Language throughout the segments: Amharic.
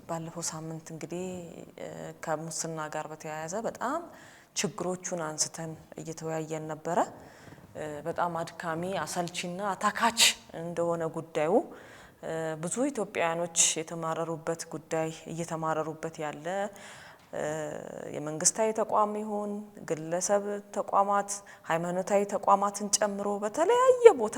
ባለፈው ሳምንት እንግዲህ ከሙስና ጋር በተያያዘ በጣም ችግሮቹን አንስተን እየተወያየን ነበረ። በጣም አድካሚ፣ አሰልቺና አታካች እንደሆነ ጉዳዩ፣ ብዙ ኢትዮጵያውያኖች የተማረሩበት ጉዳይ፣ እየተማረሩበት ያለ፣ የመንግስታዊ ተቋም ይሁን ግለሰብ ተቋማት፣ ሃይማኖታዊ ተቋማትን ጨምሮ በተለያየ ቦታ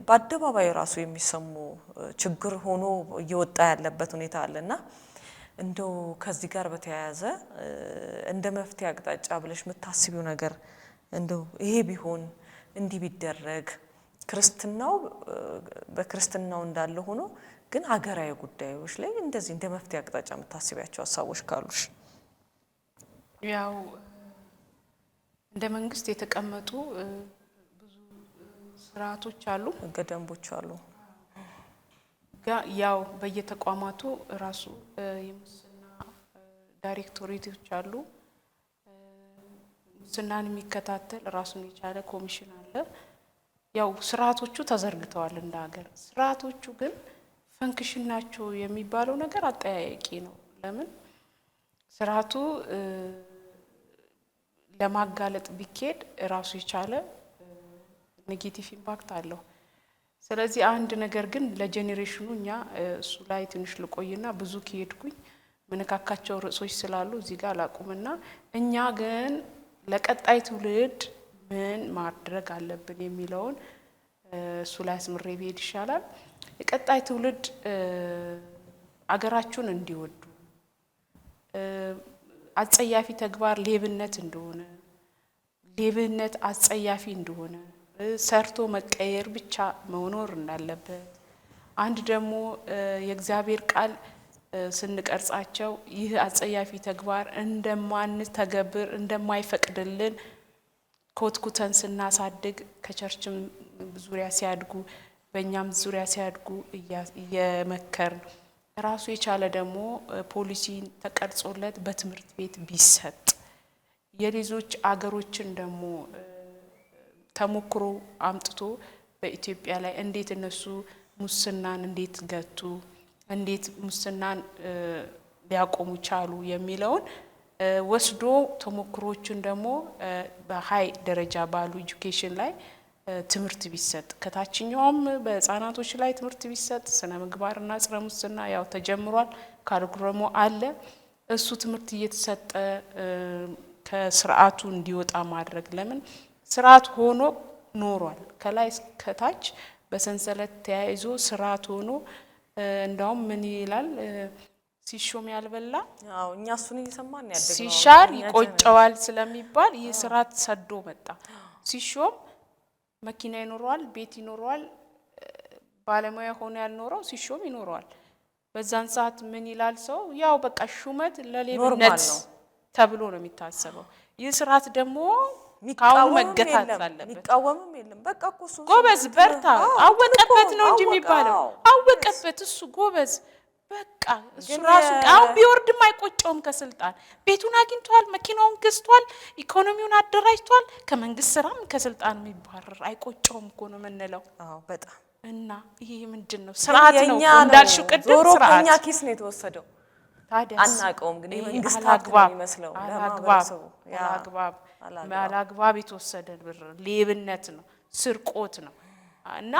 በአደባባይ ራሱ የሚሰሙ ችግር ሆኖ እየወጣ ያለበት ሁኔታ አለና፣ እንደው ከዚህ ጋር በተያያዘ እንደ መፍትሄ አቅጣጫ ብለሽ የምታስቢው ነገር፣ እንደው ይሄ ቢሆን፣ እንዲህ ቢደረግ፣ ክርስትናው በክርስትናው እንዳለ ሆኖ ግን ሀገራዊ ጉዳዮች ላይ እንደዚህ እንደ መፍትሄ አቅጣጫ የምታስቢያቸው ሀሳቦች ካሉሽ? ያው እንደ መንግስት የተቀመጡ ብዙ ስርዓቶች አሉ፣ ህገ ደንቦች አሉ። ያው በየተቋማቱ ራሱ የሙስና ዳይሬክቶሬቶች አሉ። ሙስናን የሚከታተል ራሱን የቻለ ኮሚሽን አለ። ያው ስርዓቶቹ ተዘርግተዋል እንደ ሀገር። ስርዓቶቹ ግን function ናቸው የሚባለው ነገር አጠያያቂ ነው። ለምን ስርዓቱ ለማጋለጥ ቢኬድ ራሱ የቻለ negative impact አለው። ስለዚህ አንድ ነገር ግን ለ generation ኑ እኛ እሱ ላይ ትንሽ ልቆይና፣ ብዙ ከሄድኩኝ ምነካካቸው ርዕሶች ስላሉ እዚህ ጋር ላቁምና፣ እኛ ግን ለቀጣይ ትውልድ ምን ማድረግ አለብን የሚለውን እሱ ላይ አስምሬ ብሄድ ይሻላል። የቀጣይ ትውልድ አገራቸውን እንዲወዱ፣ አጸያፊ ተግባር ሌብነት እንደሆነ፣ ሌብነት አጸያፊ እንደሆነ፣ ሰርቶ መቀየር ብቻ መኖር እንዳለበት፣ አንድ ደግሞ የእግዚአብሔር ቃል ስንቀርጻቸው ይህ አጸያፊ ተግባር እንደማንተገብር፣ እንደማይፈቅድልን ኮትኩተን ስናሳድግ፣ ከ church ም ዙሪያ ሲያድጉ፣ በእኛም ዙሪያ ሲያድጉ እየመከርን፣ ራሱ የቻለ ደግሞ ፖሊሲ ተቀርጾለት በትምህርት ቤት ቢሰጥ፣ የሌሎች አገሮችን ደግሞ ተሞክሮ አምጥቶ በኢትዮጵያ ላይ እንዴት እነሱ ሙስናን እንዴት ገቱ፣ እንዴት ሙስናን ሊያቆሙ ቻሉ የሚለውን ወስዶ ተሞክሮቹን ደግሞ በ high ደረጃ ባሉ education ላይ ትምህርት ቢሰጥ፣ ከታችኛውም በህጻናቶች ላይ ትምህርት ቢሰጥ፣ ስነ ምግባርና ጸረ ሙስና ያው ተጀምሯል፣ curriculum ኡ አለ። እሱ ትምህርት እየተሰጠ ከስርዓቱ እንዲወጣ ማድረግ። ለምን ስርዓት ሆኖ ኖሯል። ከላይ እስከታች በሰንሰለት ተያይዞ ስርዓት ሆኖ፣ እንዳውም ምን ይላል፣ ሲሾም ያልበላ አዎ፣ እኛ እሱን እየሰማን ያደግነው ሲሻር ይቆጨዋል ስለሚባል ይህ ስርዓት ሰዶ መጣ። ሲሾም መኪና ይኖረዋል፣ ቤት ይኖረዋል፣ ባለሙያ ሆኖ ያልኖረው ሲሾም ይኖረዋል። በዛን ሰዓት ምን ይላል ሰው? ያው በቃ ሹመት ለሌብነት ተብሎ ነው የሚታሰበው። ይህ ስርዓት ደግሞ ከአሁኑ መገታት አለበት። የሚቃወምም የለም። በቃ እኮ እሱ ጎበዝ በርታ፣ አወቀበት ነው እንጂ የሚባለው። አወቀበት እሱ ጎበዝ፣ በቃ እሱ ራሱ አሁን ቢወርድም አይቆጨውም ከስልጣን። ቤቱን አግኝቷል፣ መኪናውን ገዝቷል፣ ኢኮኖሚውን አደራጅቷል። ከመንግስት ስራም ከስልጣን የሚባረር አይቆጨውም እኮ ነው የምንለው። አዎ በጣም። እና ይሄ ምንድን ነው? ስርዓት ነው እንዳልሽው ቅድም። ዞሮ ስርዓት ከኛ ኪስ ነው የተወሰደው። አናውቀውም፣ ግን የመንግስት ሀብት ነው የሚመስለው ለማህበረሰቡ። አላግባብ የተወሰደ ብር ሌብነት ነው፣ ስርቆት ነው እና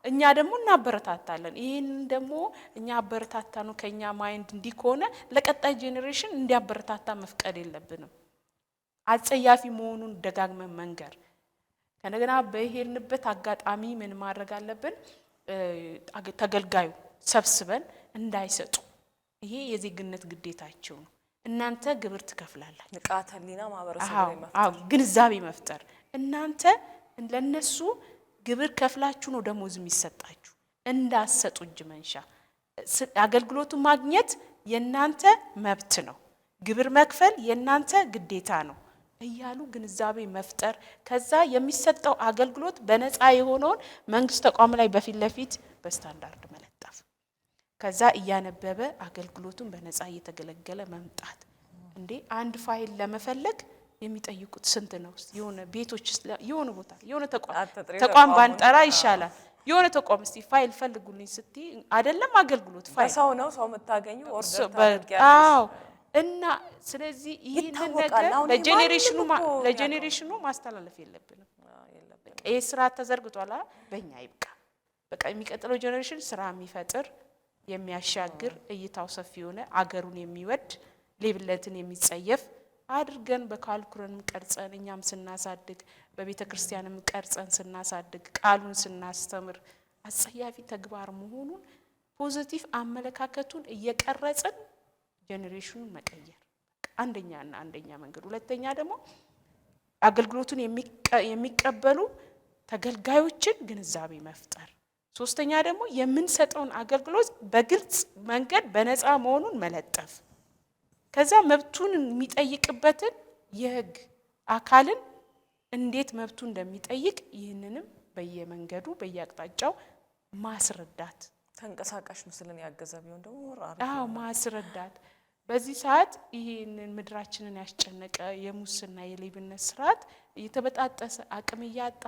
እኛ ደግሞ እናበረታታለን። ይህንን ደግሞ እኛ አበረታታ ነው፣ ከኛ mind እንዲህ ከሆነ ለቀጣይ generation እንዲያበረታታ መፍቀድ የለብንም። አጸያፊ መሆኑን ደጋግመን መንገር፣ ከነገና በሄድንበት አጋጣሚ ምን ማድረግ አለብን? ተገልጋዩ ሰብስበን እንዳይሰጡ፣ ይሄ የዜግነት ግዴታቸው ነው። እናንተ ግብር ትከፍላላችሁ። ንቃተ ህሊና ማህበረሰቡ ላይ መፍጠር፣ ግንዛቤ መፍጠር። እናንተ ለነሱ ግብር ከፍላችሁ ነው ደሞዝ የሚሰጣችሁ። እንዳትሰጡ እጅ መንሻ። አገልግሎቱን ማግኘት የእናንተ መብት ነው። ግብር መክፈል የእናንተ ግዴታ ነው እያሉ ግንዛቤ መፍጠር። ከዛ የሚሰጠው አገልግሎት በነፃ የሆነውን መንግስት ተቋም ላይ በፊት ለፊት በስታንዳርድ መለጠፍ። ከዛ እያነበበ አገልግሎቱን በነፃ እየተገለገለ መምጣት። እንዴ፣ አንድ ፋይል ለመፈለግ የሚጠይቁት ስንት ነው? የሆነ ቤቶች፣ የሆነ ቦታ፣ የሆነ ተቋም፣ ተቋም ባንጠራ ይሻላል። የሆነ ተቋም እስቲ ፋይል ፈልጉልኝ ስትይ አይደለም አገልግሎት ፋይል በሰው ነው ሰው የምታገኙ፣ order ታደርጊያለሽ። አዎ፣ እና ስለዚህ ይህንን ይታወቃል። ነገር አሁን ይሄ ለ generation ኑ ማንም እኮ ለ generation ኑ ማስተላለፍ የለብንም። የለብንም። በቃ ይህ ስርዓት ተዘርግቷል፣ በእኛ ይብቃ። በቃ የሚቀጥለው generation ስራ የሚፈጥር፣ የሚያሻግር፣ እይታው ሰፊ የሆነ፣ አገሩን የሚወድ፣ ሌብነትን የሚጸየፍ አድርገን በ curriculum ቀርጸን እኛም ስናሳድግ፣ በቤተ ክርስቲያንም ቀርጸን ስናሳድግ፣ ቃሉን ስናስተምር አጸያፊ ተግባር መሆኑን positive አመለካከቱን እየቀረጽን generation ኑን መቀየር አንደኛና አንደኛ መንገድ። ሁለተኛ ደግሞ አገልግሎቱን የሚቀበሉ ተገልጋዮችን ግንዛቤ መፍጠር። ሶስተኛ ደግሞ የምንሰጠውን አገልግሎት በግልጽ መንገድ በነፃ መሆኑን መለጠፍ። ከዛ መብቱን የሚጠይቅበትን የህግ አካልን እንዴት መብቱ እንደሚጠይቅ ይህንንም በየመንገዱ በየአቅጣጫው ማስረዳት። ተንቀሳቃሽ ምስልን ያገዘ ቢሆን ደግሞ አሪፍ። አዎ፣ ማስረዳት። በዚህ ሰዓት ይህንን ምድራችንን ያስጨነቀ የሙስና የሌብነት ስርዓት እየተበጣጠሰ አቅም እያጣ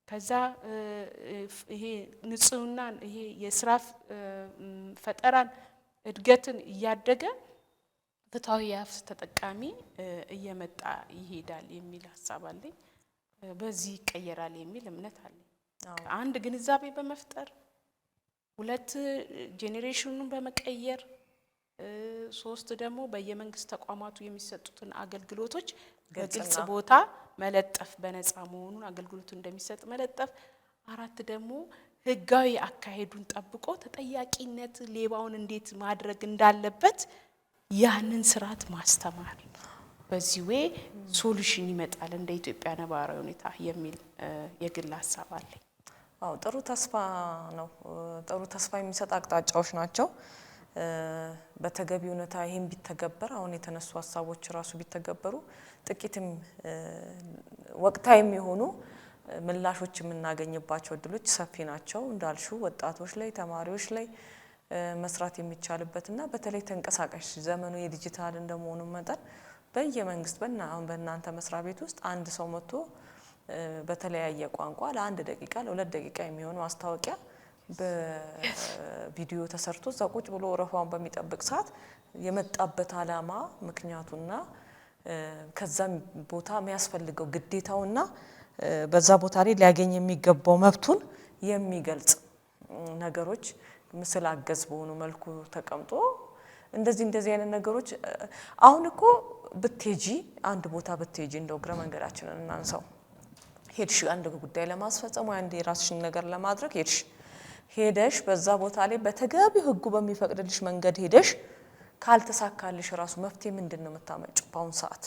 ከዛ ይሄ ንጽህናን፣ ይሄ የስራ ፈጠራን እድገትን እያደገ ፍትሐዊ የሀብት ተጠቃሚ እየመጣ ይሄዳል የሚል ሀሳብ አለኝ። በዚህ ይቀየራል የሚል እምነት አለኝ። አንድ ግንዛቤ በመፍጠር፣ ሁለት generation ኑን በመቀየር፣ ሶስት ደግሞ በየመንግስት ተቋማቱ የሚሰጡትን አገልግሎቶች በግልጽ ግልጽና ቦታ መለጠፍ፣ በነፃ መሆኑን አገልግሎቱ እንደሚሰጥ መለጠፍ፣ አራት ደግሞ ህጋዊ አካሄዱን ጠብቆ ተጠያቂነት ሌባውን እንዴት ማድረግ እንዳለበት ያንን ስርዓት ማስተማር። በዚህ way solution ይመጣል እንደ ኢትዮጵያ ነባራዊ ሁኔታ የሚል የግል ሀሳብ አለኝ። አዎ፣ ጥሩ ተስፋ ነው። ጥሩ ተስፋ የሚሰጥ አቅጣጫዎች ናቸው። በተገቢ ሁኔታ ይህም ቢተገበር፣ አሁን የተነሱ ሀሳቦች ራሱ ቢተገበሩ ጥቂትም ወቅታዊም የሆኑ ምላሾች የምናገኝባቸው እድሎች ሰፊ ናቸው። እንዳልሽው ወጣቶች ላይ፣ ተማሪዎች ላይ መስራት የሚቻልበትና በተለይ ተንቀሳቃሽ ዘመኑ የዲጂታል እንደመሆኑ መጠን በየመንግስት አሁን በእናንተ መስሪያ ቤት ውስጥ አንድ ሰው መጥቶ በተለያየ ቋንቋ ለ1 ደቂቃ ለ2 ደቂቃ የሚሆን ማስታወቂያ በቪዲዮ ተሰርቶ እዛ ቁጭ ብሎ ወረፋውን በሚጠብቅ ሰዓት የመጣበት ዓላማ ምክንያቱና ከዛም ቦታ የሚያስፈልገው ግዴታውና በዛ ቦታ ላይ ሊያገኝ የሚገባው መብቱን የሚገልጽ ነገሮች ምስል አገዝ በሆኑ መልኩ ተቀምጦ እንደዚህ እንደዚህ አይነት ነገሮች። አሁን እኮ ብትሄጂ፣ አንድ ቦታ ብትሄጂ፣ እንደው እግረ መንገዳችንን እናንሳው፣ ሄድሽ አንድ ጉዳይ ለማስፈጸም ወይ አንድ የራስሽን ነገር ለማድረግ ሄድሽ። ሄደሽ በዛ ቦታ ላይ በተገቢው ሕጉ በሚፈቅድልሽ መንገድ ሄደሽ ካልተሳካልሽ ራሱ መፍትሄ ምንድን ነው የምታመጪው? በአሁኑ ሰዓት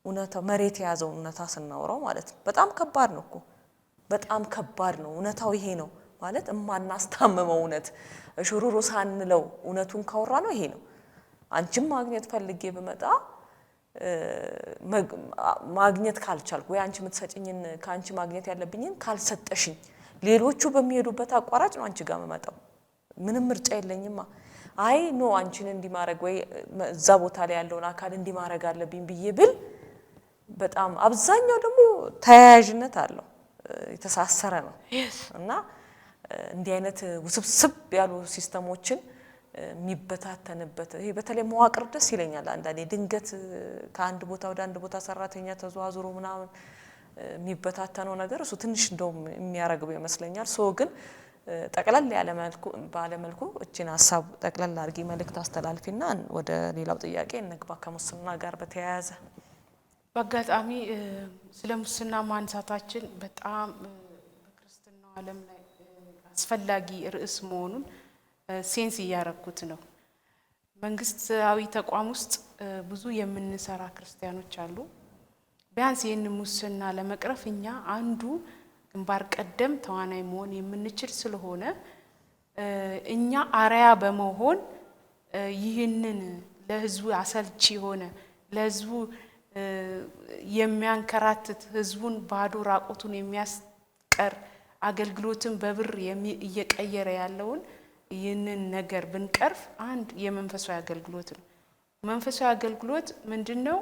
እውነታ መሬት የያዘውን እውነታ ስናወራው ማለት ነው። በጣም ከባድ ነው እኮ፣ በጣም ከባድ ነው። እውነታው ይሄ ነው ማለት እማናስታምመው እውነት ሹሩሩ ሳንለው እውነቱን ካወራ ነው ይሄ ነው። አንቺም ማግኘት ፈልጌ ብመጣ ማግኘት ካልቻልኩ ወይ አንቺ የምትሰጭኝን ከአንቺ ማግኘት ያለብኝን ካልሰጠሽኝ ሌሎቹ በሚሄዱበት አቋራጭ ነው አንቺ ጋር የምመጣው። ምንም ምርጫ የለኝማ። አይ no፣ አንቺን እንዲማረግ ወይ እዛ ቦታ ላይ ያለውን አካል እንዲማረግ አለብኝ ብዬ ብል በጣም አብዛኛው ደግሞ ተያያዥነት አለው፣ የተሳሰረ ነው እና እንዲህ አይነት ውስብስብ ያሉ system ኦችን የሚበታተንበት ይሄ በተለይ መዋቅር ደስ ይለኛል። አንዳንዴ ድንገት ከአንድ ቦታ ወደ አንድ ቦታ ሰራተኛ ተዘዋዝሮ ምናምን የሚበታተነው ነገር እሱ ትንሽ እንደውም የሚያረግበው ይመስለኛል። So ግን ጠቅለል ያለ መልኩ ባለ መልኩ እችን ሀሳብ ጠቅለል አድርጊ መልእክት አስተላልፊና ወደ ሌላው ጥያቄ እንግባ ከሙስና ጋር በተያያዘ። በአጋጣሚ ስለ ሙስና ማንሳታችን በጣም በክርስትናው ዓለም ላይ አስፈላጊ ርዕስ መሆኑን sense እያረኩት ነው። መንግስታዊ ተቋም ውስጥ ብዙ የምንሰራ ክርስቲያኖች አሉ። ቢያንስ ይህን ሙስና ለመቅረፍ እኛ አንዱ ግንባር ቀደም ተዋናይ መሆን የምንችል ስለሆነ እኛ አርአያ በመሆን ይህንን ለሕዝቡ አሰልቺ የሆነ፣ ለሕዝቡ የሚያንከራትት፣ ሕዝቡን ባዶ ራቁቱን የሚያስቀር፣ አገልግሎትን በብር እየቀየረ ያለውን ይህንን ነገር ብንቀርፍ አንድ የመንፈሳዊ አገልግሎት ነው። መንፈሳዊ አገልግሎት ምንድን ነው?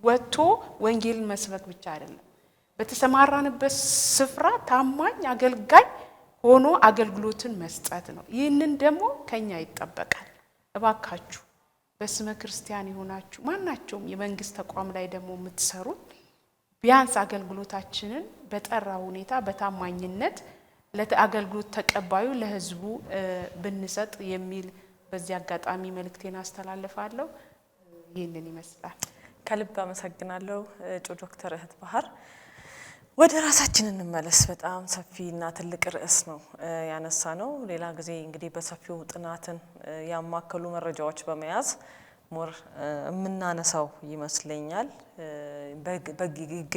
ወጥቶ ወንጌልን መስበክ ብቻ አይደለም። በተሰማራንበት ስፍራ ታማኝ አገልጋይ ሆኖ አገልግሎትን መስጠት ነው። ይህንን ደግሞ ከኛ ይጠበቃል። እባካችሁ በስመ ክርስቲያን የሆናችሁ ማናቸውም የመንግስት ተቋም ላይ ደግሞ የምትሰሩት ቢያንስ አገልግሎታችንን በጠራ ሁኔታ በታማኝነት ለአገልግሎት ተቀባዩ ለሕዝቡ ብንሰጥ የሚል በዚህ አጋጣሚ መልእክቴን አስተላልፋለሁ። ይህንን ይመስላል። ከልብ አመሰግናለሁ እጩ ዶክተር እህት ባህር። ወደ ራሳችን እንመለስ። በጣም ሰፊና ትልቅ ርዕስ ነው ያነሳ ነው። ሌላ ጊዜ እንግዲህ በሰፊው ጥናትን ያማከሉ መረጃዎች በመያዝ more የምናነሳው ይመስለኛል።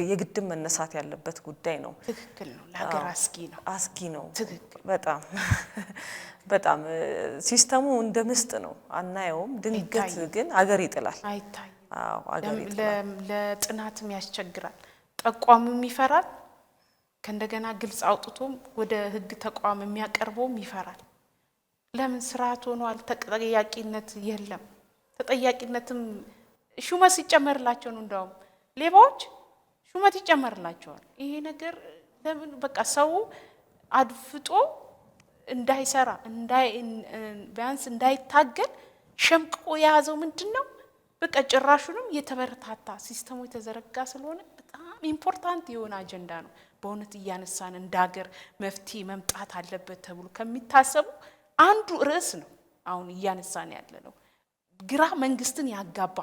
የግድም መነሳት ያለበት ጉዳይ ነው። ትክክል ነው። ለሀገር አስጊ ነው። አስጊ ነው። ትክክል። በጣም በጣም system ኡ እንደ ምስጥ ነው፣ አናየውም። ድንገት ግን አገር ይጥላል። አይታይም። አዎ፣ አገር ይጥላል። ለጥናትም ያስቸግራል። ጠቋሚውም ይፈራል። ከእንደገና ግልጽ አውጥቶም ወደ ሕግ ተቋም የሚያቀርበውም ይፈራል። ለምን ስርዓት ሆኗል። ተጠያቂነት የለም። ተጠያቂነትም ሹመት ሲጨመርላቸው ነው። እንደውም ሌባዎች ሹመት ይጨመርላቸዋል። ይሄ ነገር ለምን በቃ ሰው አድፍጦ እንዳይሰራ ቢያንስ እንዳይታገል ሸምቅቆ የያዘው ምንድን ነው? በቃ ጭራሹንም የተበረታታ system ኡ የተዘረጋ ስለሆነ በጣም important የሆነ አጀንዳ ነው። በእውነት እያነሳን እንደ ሀገር መፍትሄ መምጣት አለበት ተብሎ ከሚታሰቡ አንዱ ርዕስ ነው አሁን እያነሳን ያለ ነው። ግራ መንግስትን ያጋባ፣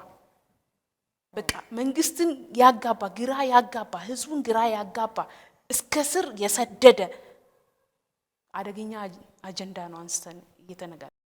በቃ መንግስትን ያጋባ፣ ግራ ያጋባ፣ ህዝቡን ግራ ያጋባ፣ እስከ ስር የሰደደ አደገኛ አጀንዳ ነው አንስተን እየተነጋገርን